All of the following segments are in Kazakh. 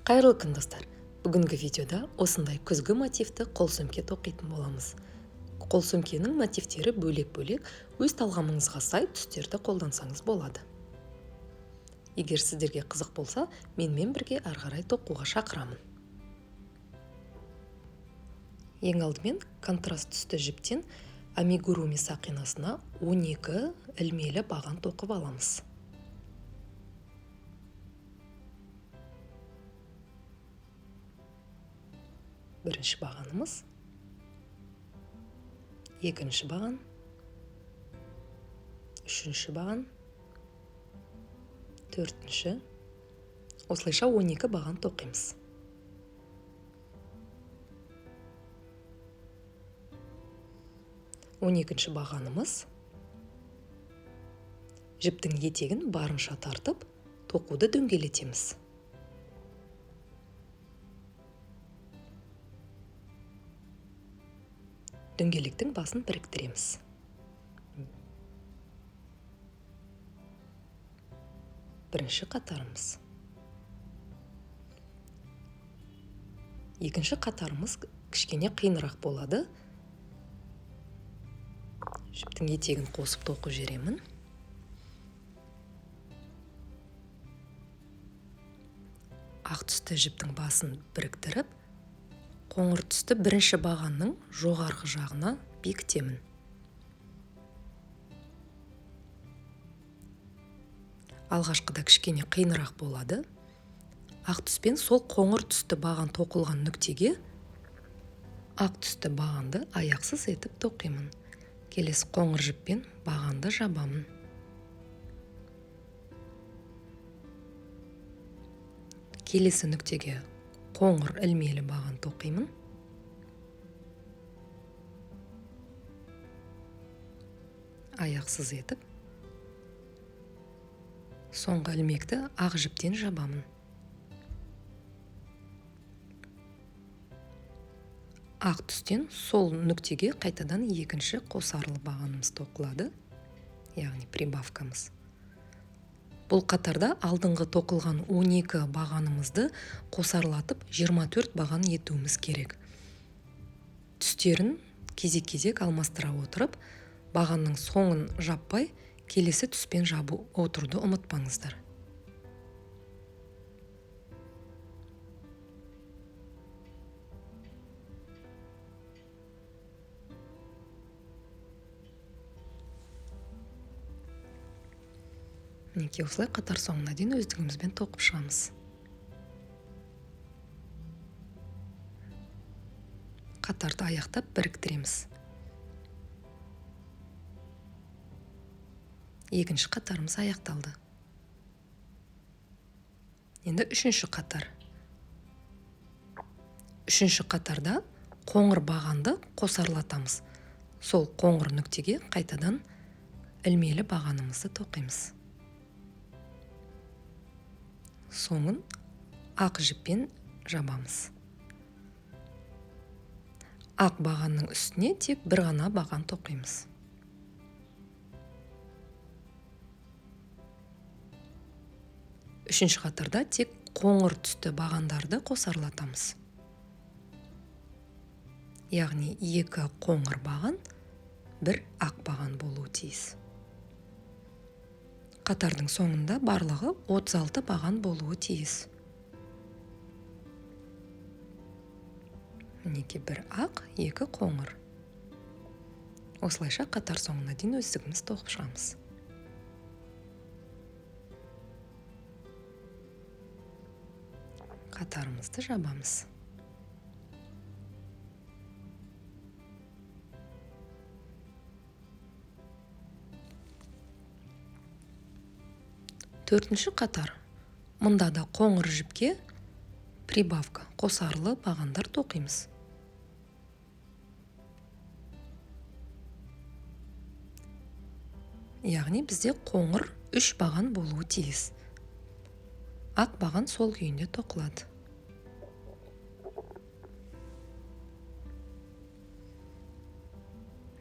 Қайырлы күн, достар! Бүгінгі видеода осындай күзгі мотивті қол сөмке тоқитын боламыз. Қол сөмкенің мотивтері бөлек-бөлек, өз талғамыңызға сай түстерді қолдансаңыз болады. Егер сіздерге қызық болса, менімен бірге ары қарай тоқуға шақырамын. Ең алдымен контраст түсті жіптен амигуруми сақинасына 12 ілмелі баған тоқып аламыз. Бірінші бағанымыз, екінші баған, үшінші баған, төртінші. Осылайша 12 баған тоқимыз. Он екінші бағанымыз. Жіптің етегін барынша тартып, тоқуды дөңгелетеміз. Дөңгелектің басын біріктіреміз. Бірінші қатарымыз. Екінші қатарымыз кішкене қиынырақ болады. Жіптің етегін қосып тоқып жіберемін. Ақ түсті жіптің басын біріктіріп, қоңыр түсті бірінші бағанның жоғарғы жағына бекітемін. Алғашқыда кішкене қиынырақ болады. Ақ түспен сол қоңыр түсті баған тоқылған нүктеге ақ түсті бағанды аяқсыз етіп тоқимын. Келесі қоңыр жіппен бағанды жабамын. Келесі нүктеге қоңыр ілмелі баған тоқимын. Аяқсыз етіп, соңғы ілмекті ақ жіптен жабамын. Ақ түстен сол нүктеге қайтадан екінші қосарлы бағанымыз тоқылады, яғни прибавкамыз. Бұл қатарда алдыңғы тоқылған 12 бағанымызды қосарлатып 24 баған етуіміз керек. Түстерін кезек-кезек алмастыра отырып, бағанның соңын жаппай, келесі түспен жабу отыруды ұмытпаңыздар. Мінекей осылай қатар соңына дейін өздігімізбен тоқып шығамыз. Қатарды аяқтап біріктіреміз. Екінші қатарымыз аяқталды. Енді үшінші қатар. Үшінші қатарда қоңыр бағанды қосарлатамыз. Сол қоңыр нүктеге қайтадан ілмелі бағанымызды тоқимыз. Соңын ақ жіппен жабамыз. Ақ бағанның үстіне тек бір ғана баған тоқимыз. Үшінші қатарда тек қоңыр түсті бағандарды қосарлатамыз. Яғни екі қоңыр баған, бір ақ баған болуы тиіс. Қатардың соңында барлығы 36 баған болуы тиіс. Мінекей бір ақ, екі қоңыр. Осылайша қатар соңына дейін өздігіміз тоқып шығамыз. Қатарымызды жабамыз. Төртінші қатар. Мұнда да қоңыр жіпке прибавка, қосарлы бағандар тоқимыз. Яғни бізде қоңыр 3 баған болуы тиіс. Ақ баған сол күйінде тоқылады.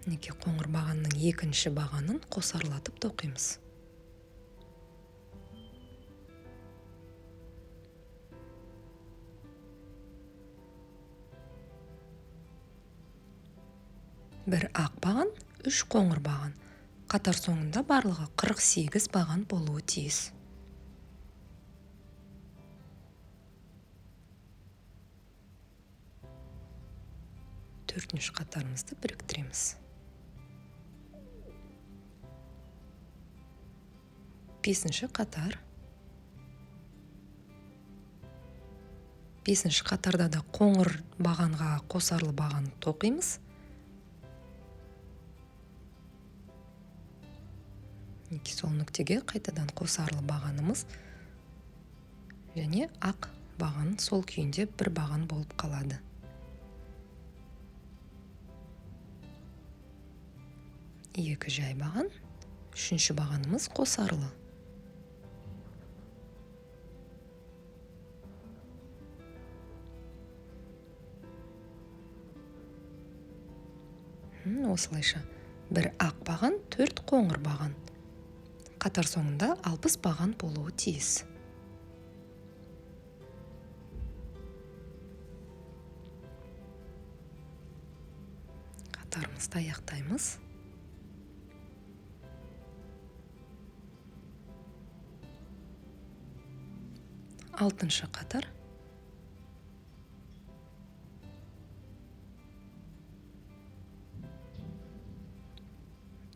Мінекей қоңыр бағанның екінші бағанын қосарлатып тоқимыз. Бір ақ баған, 3 қоңыр баған. Қатар соңында барлығы 48 баған болуы тиіс. Төртінші қатарымызды біріктіреміз. Бесінші қатар. Бесінші қатарда да қоңыр бағанға қосарлы баған тоқимыз. Мінекей сол нүктеге қайтадан қосарлы бағанымыз және ақ баған сол күйінде бір баған болып қалады. 2 жай баған, үшінші бағанымыз қосарлы. Осылайша бір ақ баған, 4 қоңыр баған. Қатар соңында 60 баған болуы тиіс. Қатарымызды аяқтаймыз. Алтыншы қатар.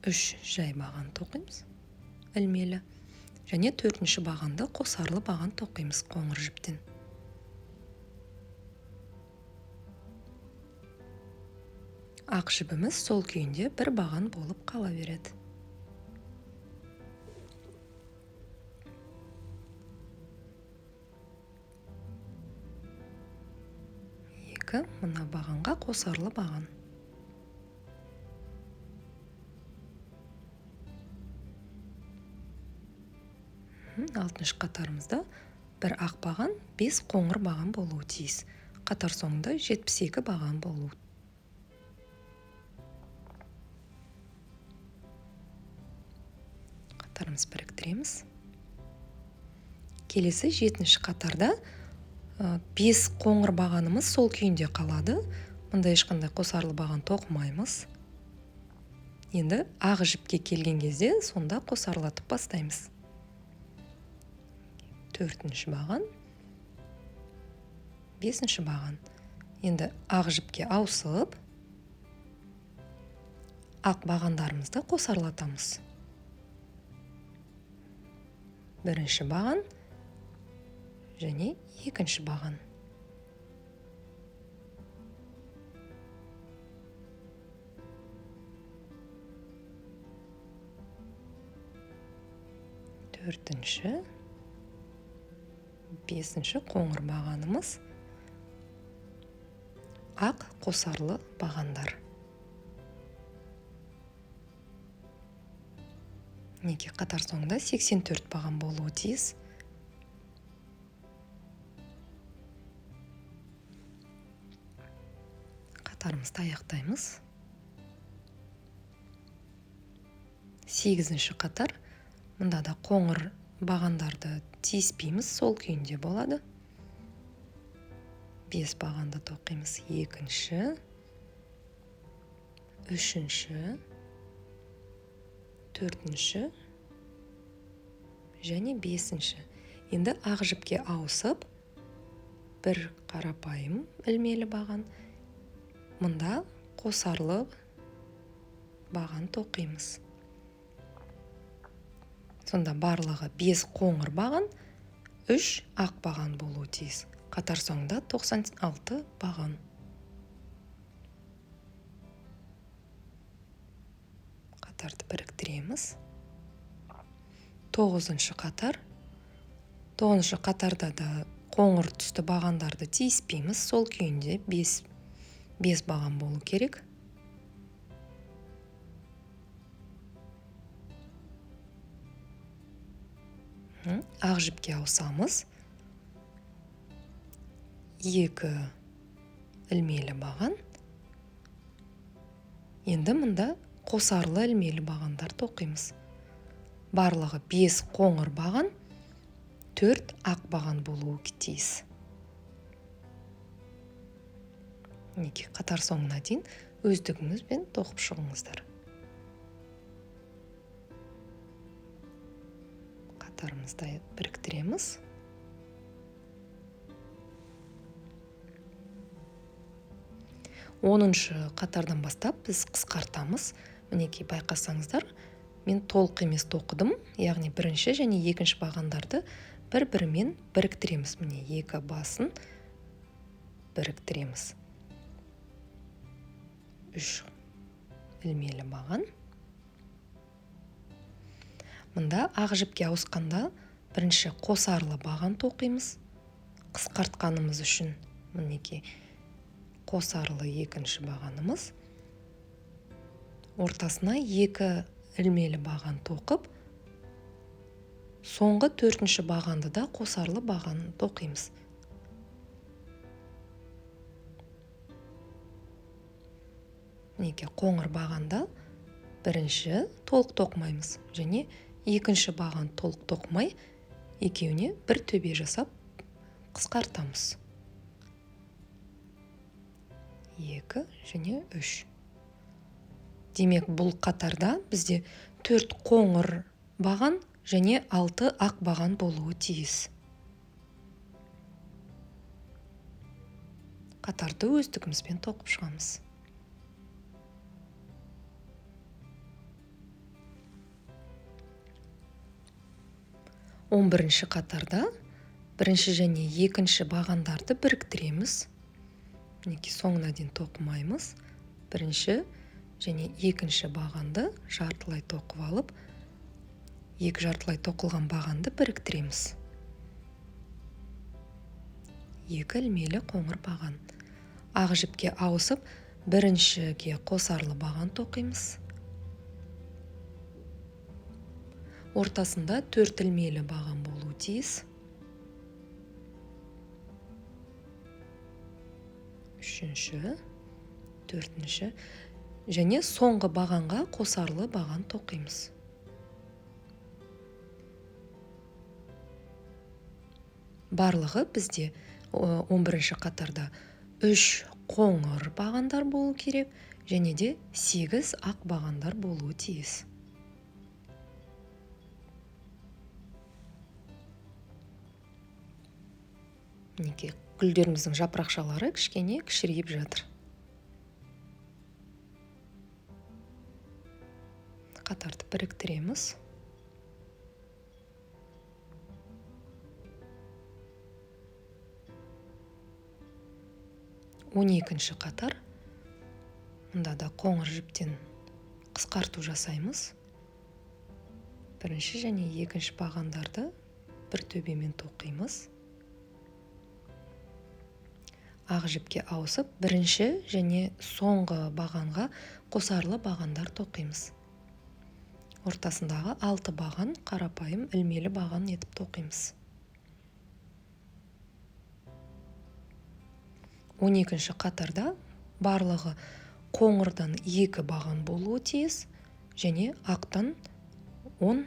3 жай баған тоқимыз, ілмелі, және төртінші бағанды қосарлы баған тоқимыз қоңыр жіптен. Ақ жібіміз сол күйінде бір баған болып қала береді. 2 мына бағанға қосарлы баған. Алтыншы қатарымызда бір ақ баған, 5 қоңыр баған болуы тиіс. Қатар соңында 72 баған болуы. Қатарымыз біріктіреміз. Келесі 7-ші қатарда 5 қоңыр бағанымыз сол күйінде қалады. Мұнда ешқандай қосарлы баған тоқымаймыз. Енді ақ жіпке келген кезде сонда қосарлатып бастаймыз. 4-ші баған, 5-ші баған. Енді ақ жіпке ауысып, ақ бағандарымызды қосарлатамыз. 1-ші баған және 2-ші баған. 4-ші, 5-ші қоңыр бағанымыз, ақ қосарлы бағандар. Мінекей қатар соңында 84 баған болуы тиіс. Қатарымызды аяқтаймыз. 8-ші қатар. Мұнда да қоңыр бағандарды тиіспейміз, сол күйінде болады. 5 бағанды тоқимыз. 2-ші, 3-ші, 4-ші және 5-ші. Енді ақ жіпке ауысып, бір қарапайым ілмелі баған, мұнда қосарлы баған тоқимыз. Сонда барлығы 5 қоңыр баған, 3 ақ баған болуы тиіс. Қатар соңында 96 баған. Қатарды біріктіреміз. 9-шы қатар. 9-шы қатарда да қоңыр түсті бағандарды тиіспейміз. Сол күйінде 5 баған болу керек. Ақ жіпке ауысамыз. 2 ілмелі баған. Енді мұнда қосарлы ілмелі бағандар тоқимыз. Барлығы 5 қоңыр баған, 4 ақ баған болуы тиіс. Мінекей қатар соңына дейін Өздігіңізбен тоқып шығыңыздар. Қатарымызды біріктіреміз. 10-шы қатардан бастап біз қысқартамыз. Мінекей байқасаңыздар, мен толық емес тоқыдым, яғни бірінші және екінші бағандарды бір-бірімен біріктіреміз. Міне екі басын біріктіреміз. 3 ілмелі баған. Мында ақ жіпке ауысқанда бірінші қосарлы баған тоқимыз. Қысқартқанымыз үшін мінекей қосарлы екінші бағанымыз. Ортасына екі ілмелі баған тоқып, соңғы төртінші бағанды да қосарлы баған тоқимыз. Мінекей қоңыр бағанда бірінші толық тоқымаймыз және екінші баған толық тоқымай, екеуіне бір төбе жасап қысқартамыз. 2 және 3. Демек, бұл қатарда бізде 4 қоңыр баған және 6 ақ баған болуы тиіс. Қатарды өздігімізбен тоқып шығамыз. 11-ші қатарда бірінші және екінші бағандарды біріктіреміз. Мінекей соңына дейін тоқымаймыз. Бірінші және екінші бағанды жартылай тоқып алып, екі жартылай тоқылған бағанды біріктіреміз. Екі ілмелі қоңыр баған. Ақ жіпке ауысып, біріншіге қосарлы баған тоқимыз. Ортасында 4 ілмелі баған болуы тиіс. 3-ші, 4-ші және соңғы бағанға қосарлы баған тоқимыз. Барлығы бізде 11-ші қатарда 3 қоңыр бағандар болу керек және де 8 ақ бағандар болуы тиіс. Мінекей гүлдеріміздің жапырақшалары кішкене кішірейіп жатыр. Қатарды біріктіреміз. Он екінші қатар. Мұнда да қоңыр жіптен қысқарту жасаймыз. Бірінші және екінші бағандарды бір төбемен тоқимыз. Ақ жіпке ауысып, бірінші және соңғы бағанға қосарлы бағандар тоқимыз. Ортасындағы 6 баған қарапайым ілмелі баған етіп тоқимыз. 12-ші қатарда барлығы қоңырдан 2 баған болуы тиіс және ақтан 10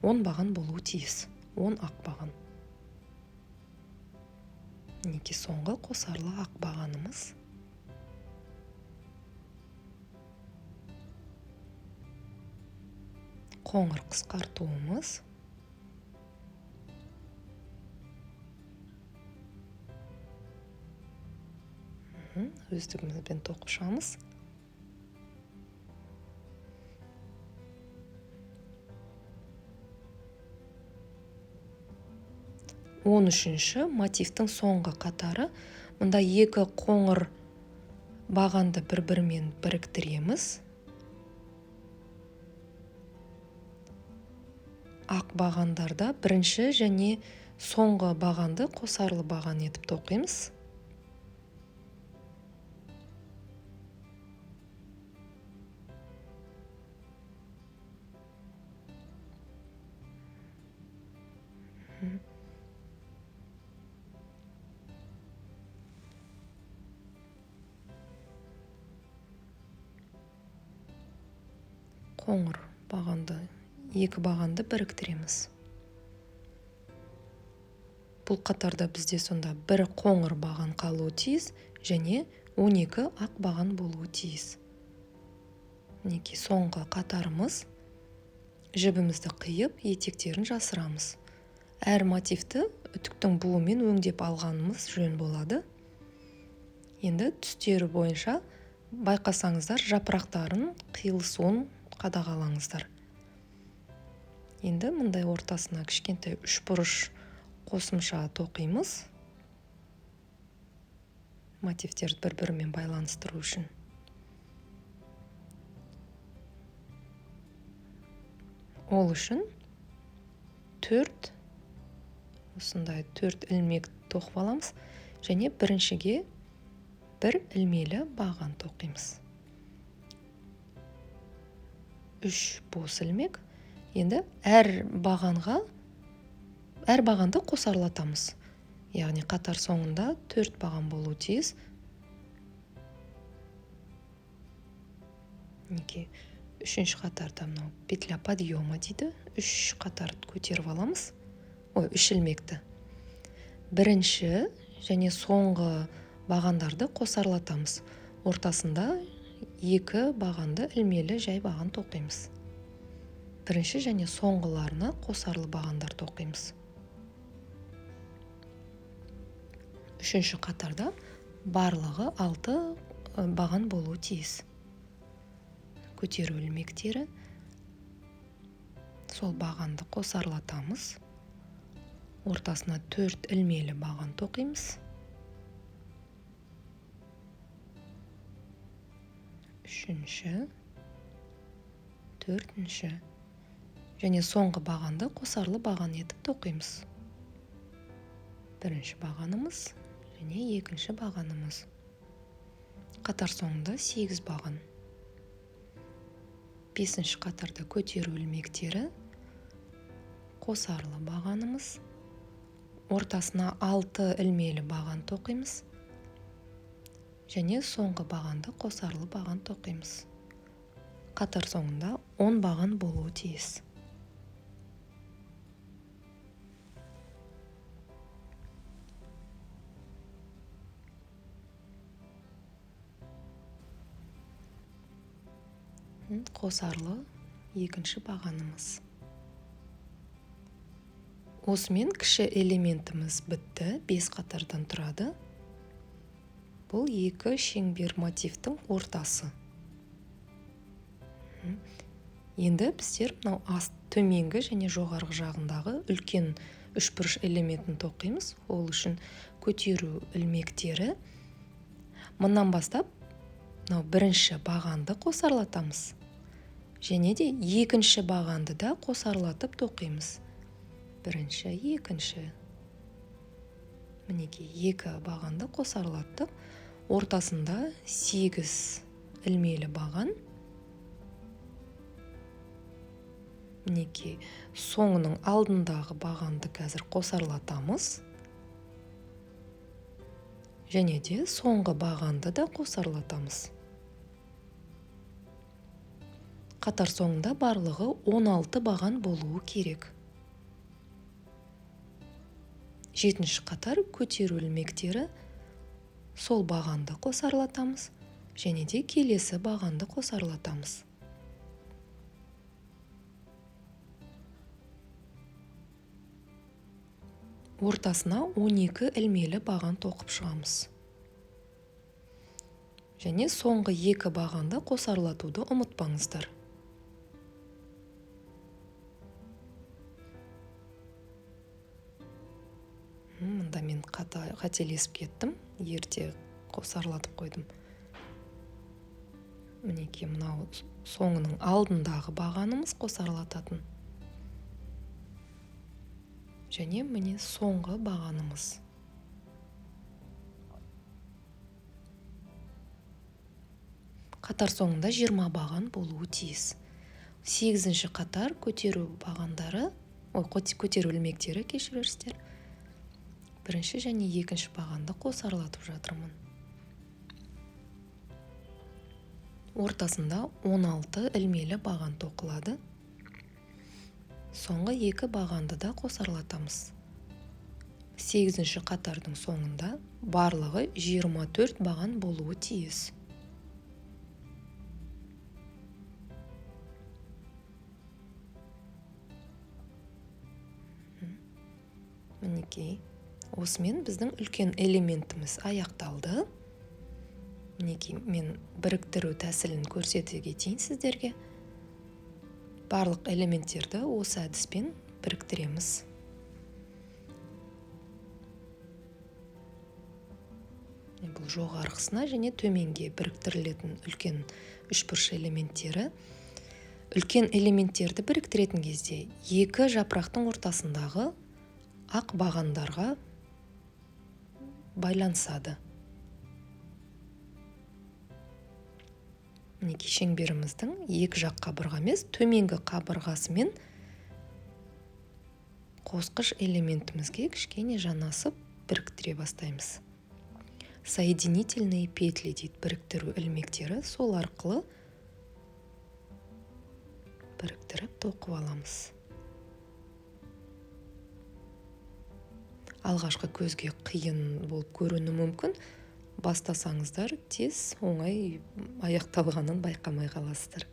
баған болуы тиіс. 10 ақ баған. Мінекей соңғы қосарлы ақ бағанымыз. Қоңыр қысқартуымыз. Өздігімізбен тоқып шығамыз. Он үшінші мотивтің соңғы қатары. Мұнда екі қоңыр бағанды бір-бірімен біріктіреміз. Ақ бағандарда бірінші және соңғы бағанды қосарлы баған етіп тоқимыз. Қоңыр бағанды, екі бағанды біріктіреміз. Бұл қатарда бізде сонда бір қоңыр баған қалуы тиіс және 12 ақ баған болуы тиіс. Мінекей, соңғы қатарымыз. Жібімізді қиып, етектерін жасырамыз. Әр мотивті үтіктің буымен өңдеп алғанымыз жөн болады. Енді түстері бойынша байқасаңыздар, жапырақтарын қиылысуын қадағалаңыздар. Енді мындай ортасына кішкентай үшбұрыш қосымша тоқимыз. Мотивтерді бір-бірімен байланыстыру үшін. Ол үшін 4 осындай 4 ілмек тоқып аламыз және біріншіге бір ілмелі баған тоқимыз. 3 бос ілмек. Енді әр бағанды қосарлатамыз. Яғни қатар соңында 4 баған болуы тиіс. Мінекей, үшінші қатарда мынау петля подъема дейді. 3 қатар көтеріп аламыз. Ой, 3 ілмекті. Бірінші және соңғы бағандарды қосарлатамыз. Ортасында 2 бағанды ілмелі жай баған тоқимыз. Бірінші және соңғыларына қосарлы бағандар тоқимыз. Үшінші қатарда барлығы 6 баған болуы тиіс. Көтеру ілмектері. Сол бағанды қосарлатамыз. Ортасына 4 ілмелі баған тоқимыз. Үшінші, төртінші және соңғы бағанды қосарлы баған етіп тоқимыз. Бірінші бағанымыз және екінші бағанымыз. Қатар соңында 8 баған. Бесінші қатарда көтеру ілмектері, қосарлы бағанымыз. Ортасына 6 ілмелі баған тоқимыз. Және соңғы бағанды қосарлы баған тоқимыз. Қатар соңында 10 баған болуы тиіс. Қосарлы екінші бағанымыз. Осымен кіші элементіміз бітті, 5 қатардан тұрады. Бұл екі шеңбер мотивтің ортасы. Енді біздер мынау төменгі және жоғарғы жағындағы үлкен үшбұрыш элементін тоқимыз. Ол үшін көтеру ілмектері. Мындан бастап мынау бірінші бағанды қосарлатамыз. Және де екінші бағанды да қосарлатып тоқимыз. Бірінші, екінші. Мінекей, екі бағанды қосарлаттық. Ортасында 8 ілмелі баған. Мінекей, соңының алдындағы бағанды қазір қосарлатамыз. Және де соңғы бағанды да қосарлатамыз. Қатар соңында барлығы 16 баған болуы керек. Жетінші қатар көтеру ілмектері. Сол бағанды қосарлатамыз және де келесі бағанды қосарлатамыз. Ортасына 12 ілмелі баған тоқып шығамыз. Және соңғы екі бағанды қосарлатуды ұмытпаңыздар. Мында мен қателесіп кеттім, ерте қосарлатып қойдым. Мінекей, мынау соңының алдындағы бағанымыз қосарлататын. Және міне соңғы бағанымыз. Қатар соңында 20 баған болуы тиіс. 8-ші қатар көтеру бағандары, ой, көтеру ілмектері, кешірерсіздер. Бірінші және екінші бағанды қосарлатып жатырмын. Ортасында 16 ілмелі баған тоқылады. Соңғы екі бағанды да қосарлатамыз. 8-ші қатардың соңында барлығы 24 баған болуы тиіс. Мінекей, осымен біздің үлкен элементіміз аяқталды. Мінекей, мен біріктіру тәсілін көрсете кетейін сіздерге. Барлық элементтерді осы әдіспен біріктіреміз. Бұл жоғарғысына және төменге біріктірілетін үлкен үшбұрыш элементтері. Үлкен элементтерді біріктіретін кезде екі жапырақтың ортасындағы ақ бағандарға байланысады. Мінекей, шеңберіміздің екі жақ қабырға емес, төменгі қабырғасымен қосқыш элементімізге кішкене жанасып біріктіре бастаймыз. Соединительные петли дейді, біріктіру ілмектері, сол арқылы біріктіріп тоқып аламыз. Алғашқы көзге қиын болып көрінуі мүмкін, бастасаңыздар тез оңай аяқталғанын байқамай қаласыздар.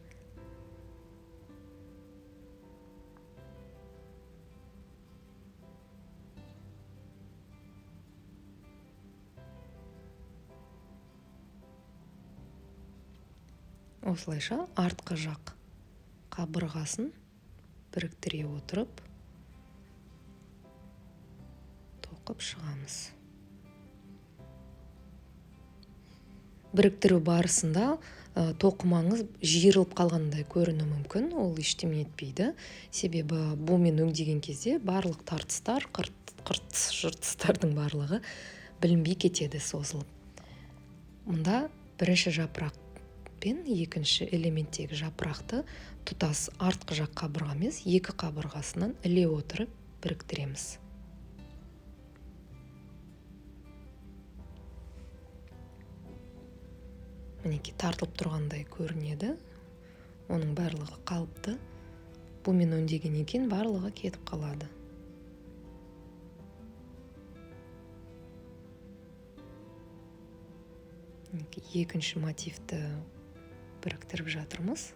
Осылайша артқы жақ қабырғасын біріктіре отырып тоқып шығамыз. Біріктіру барысында тоқымаңыз жиырылып қалғандай көрінуі мүмкін, ол ештеме етпейді. Себебі бумен өңдеген кезде барлық тартыстар, қыртыс, жыртыстардың барлығы білінбей кетеді созылып. Мұнда бірінші жапырақ пен екінші элементтегі жапырақты тұтас артқы жақ қабырға емес, екі қабырғасынан іле отырып біріктіреміз. Мінекей, тартылып тұрғандай көрінеді. Оның барлығы қалыпты. Бумен өңдеген екен, барлығы кетіп қалады. Мінекей, екінші мотивті біріктіріп жатырмыз.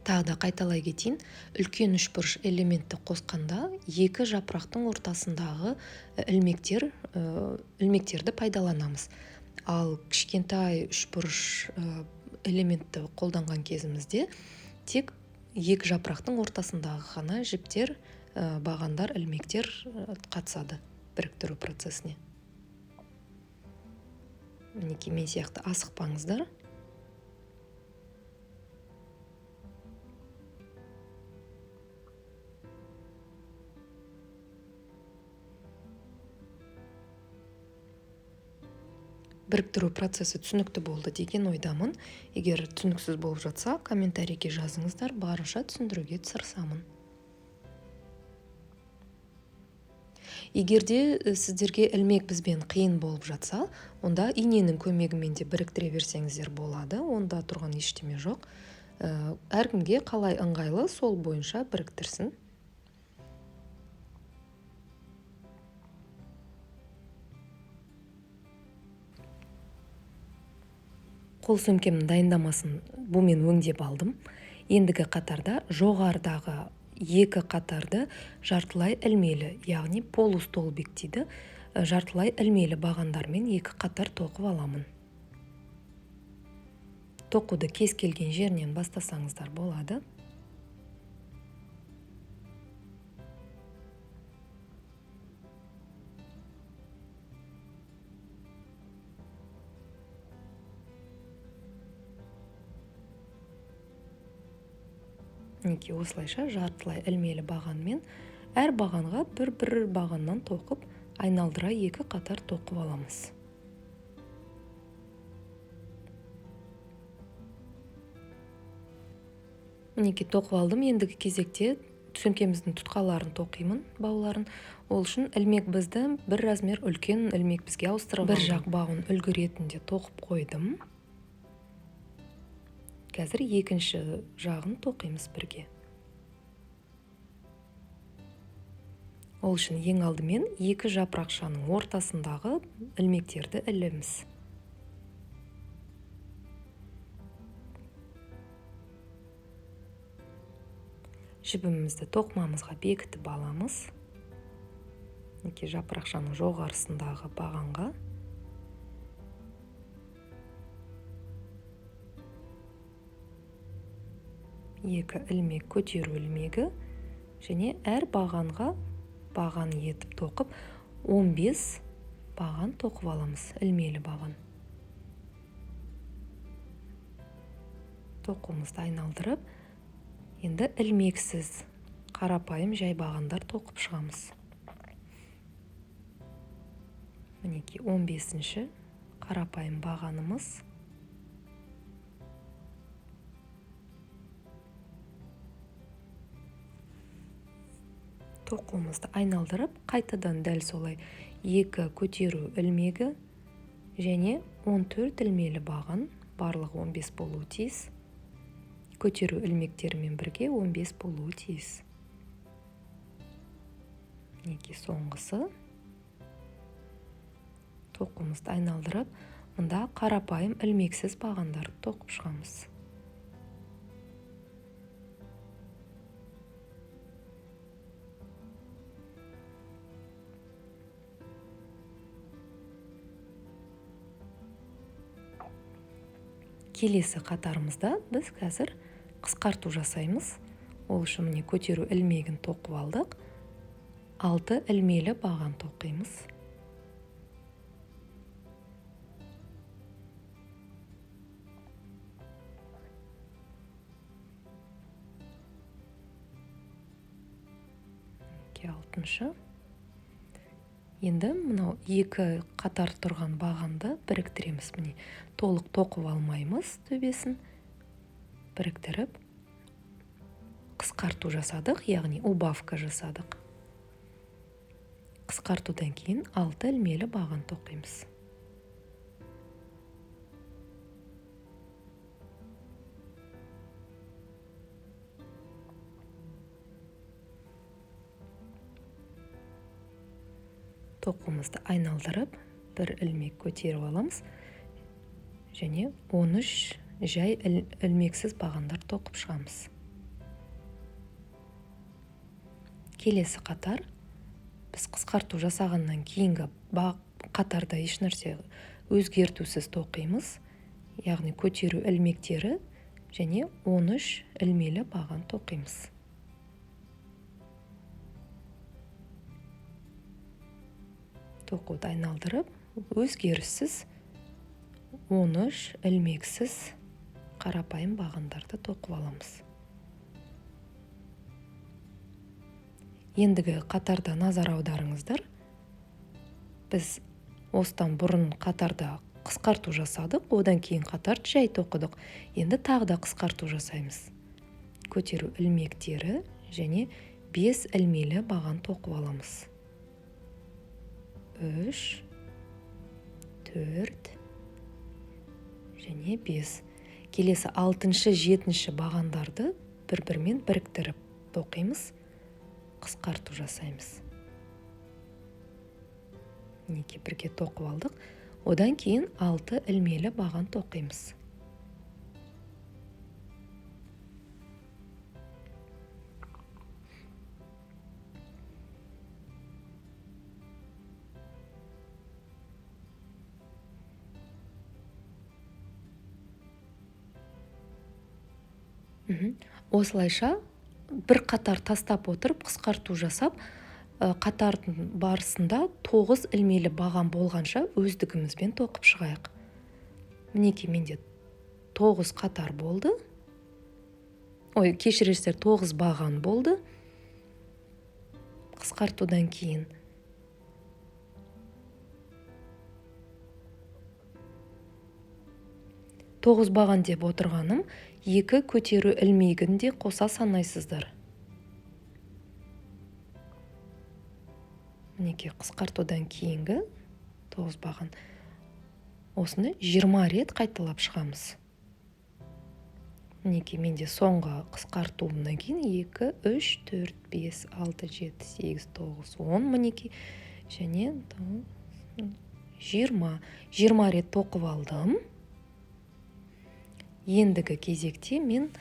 Тағы да қайталай кетейін, үлкен үшбұрыш элементті қосқанда екі жапырақтың ортасындағы ілмектерді пайдаланамыз. Ал кішкентай үшбұрыш элементті қолданған кезімізде тек екі жапырақтың ортасындағы ғана жіптер, бағандар, ілмектер қатысады біріктіру процесіне. Мінекей, мен сияқты асықпаңыздар. Біріктіру процесі түсінікті болды деген ойдамын. Егер түсініксіз болып жатса, комментарийге жазыңыздар, барынша түсіндіруге тырысамын. Егер де сіздерге ілмек бізбен қиын болып жатса, онда иненің көмегімен де біріктіре берсеңіздер болады, онда тұрған ештеме жоқ. Әркімге қалай ыңғайлы, сол бойынша біріктірсін. Қол сөмкемнің дайындамасын бумен өңдеп алдым. Ендігі қатарда жоғарыдағы екі қатарды жартылай ілмелі, яғни полустолбик дейді, жартылай ілмелі бағандармен екі қатар тоқып аламын. Тоқуды кез келген жерінен бастасаңыздар болады. Мінекей, осылайша жартылай ілмелі бағанмен әр бағанға бір-бір бағаннан тоқып, айналдыра екі қатар тоқып аламыз. Мінекей, тоқып алдым. Ендігі кезекте сөмкеміздің тұтқаларын тоқимын, бауларын. Ол үшін ілмек бізді бір размер үлкен ілмек бізге ауыстырып бір жақ бауын үлгі ретінде тоқып қойдым. Қазір екінші жағын тоқимыз бірге. Ол үшін ең алдымен екі жапырақшаның ортасындағы ілмектерді ілеміз. Жібімізді тоқымамызға бекітіп аламыз. Мінекей, жапырақшаның жоғарысындағы бағанға. Екі ілмек көтеру ілмегі және әр бағанға баған етіп тоқып 15 баған тоқып аламыз, ілмелі баған. Тоқуымызды айналдырып, енді ілмексіз қарапайым жай бағандар тоқып шығамыз. Мінекей, 15-ші қарапайым бағанымыз. Тоқуымызды айналдырып, қайтадан дәл солай 2 көтеру ілмегі және 14 ілмелі баған, барлығы 15 болуы тиіс. Көтеру ілмектерімен бірге 15 болуы тиіс. Мінекей, соңғысы. Тоқуымызды айналдырып, мында қарапайым ілмексіз бағандарды тоқып шығамыз. Келесі қатарымызда біз қазір қысқарту жасаймыз. Ол үшін міне көтеру ілмегін тоқып алдық. 6 ілмелі баған тоқимыз. Алтыншы. Енді мынау 2 қатар тұрған бағанды біріктіреміз. Міне толық тоқып алмаймыз төбесін. Біріктіріп қысқарту жасадық, яғни убавка жасадық. Қысқартудан кейін 6 ілмелі баған тоқимыз. Тоқуымызды айналдырып, бір ілмек көтеріп аламыз және 13 жай ілмексіз бағандар тоқып шығамыз. Келесі қатар біз қысқарту жасағаннан кейінгі қатарда ешнәрсе өзгертусіз тоқимыз, яғни көтеру ілмектері және 13 ілмелі баған тоқимыз. Тоқуды айналдырып, өзгеріссіз 13 ілмексіз қарапайым бағандарды тоқып аламыз. Ендігі қатарда назар аударыңыздар. Біз осыдан бұрын қатарда қысқарту жасадық, одан кейін қатарды жай тоқыдық. Енді тағы да қысқарту жасаймыз. Көтеру ілмектері және 5 ілмелі баған тоқып аламыз. 3, 4 және 5. Келесі 6-шы, 7-ші бағандарды бір-бірімен біріктіріп тоқимыз, қысқарту жасаймыз. Мінекей, бірге тоқып алдық. Одан кейін 6 ілмелі баған тоқимыз. Осылайша бір қатар тастап отырып қысқарту жасап, қатардың барысында 9 ілмелі баған болғанша өздігімізбен тоқып шығайық. Мінекей, менде 9 қатар болды. Ой, кешірерсіздер, 9 баған болды. Қысқартудан кейін 9 баған деп отырғаным, 2 көтеру ілмегін де қоса санайсыздар. Мінекей, қысқартудан кейінгі 9 баған. Осыны 20 рет қайталап шығамыз. Мінекей, менде соңғы қысқартуымнан кейін 2, 3, 4, 5, 6, 7, 8, 9, 10, мінекей, және 20 рет тоқып алдым. Ендігі кезекте мен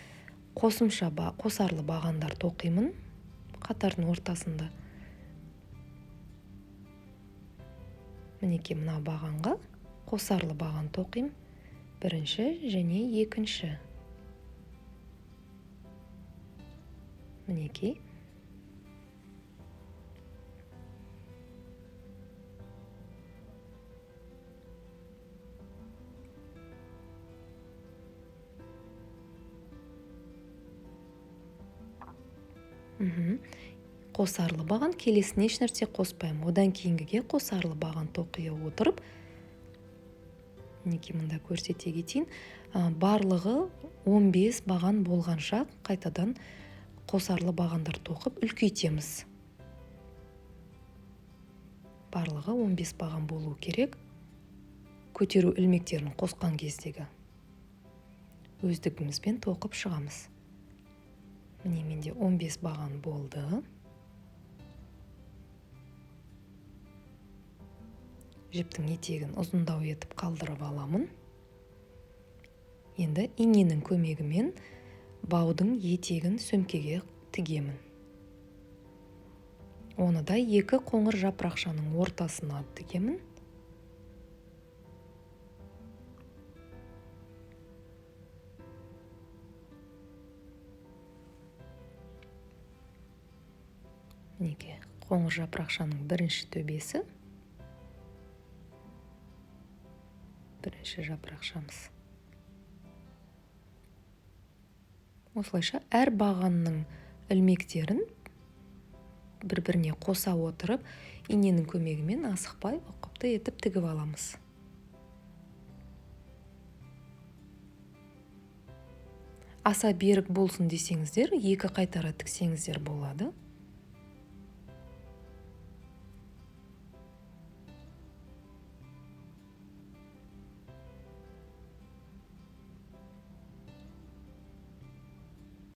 Қосымша қосарлы бағандар тоқимын қатардың ортасында. Мінекей мына бағанға қосарлы баған тоқимын. Бірінші және екінші. Мінекей. Қосарлы баған, келесіне еш нәрсе қоспаймын. Одан кейінгіге қосарлы баған тоқи отырып, мінекей мында көрсете кетейін, барлығы 15 баған болғанша қайтадан қосарлы бағандар тоқып үлкейтеміз. Барлығы 15 баған болу керек. Көтеру ілмектерін қосқан кездегі өздігімізбен тоқып шығамыз. Міне менде 15 баған болды. Жіптің етегін ұзындау етіп қалдырып аламын. Енді иненің көмегімен баудың етегін сөмкеге тігемін. Оны да екі қоңыр жапырақшаның ортасына тігемін. Мінекей қоңыр жапырақшаның бірінші төбесі, бірінші жапырақшамыз. Осылайша әр бағанның ілмектерін бір-біріне қоса отырып, иненің көмегімен асықпай ұқыпты етіп тігіп аламыз. Аса берік болсын десеңіздер, екі қайтара тіксеңіздер болады.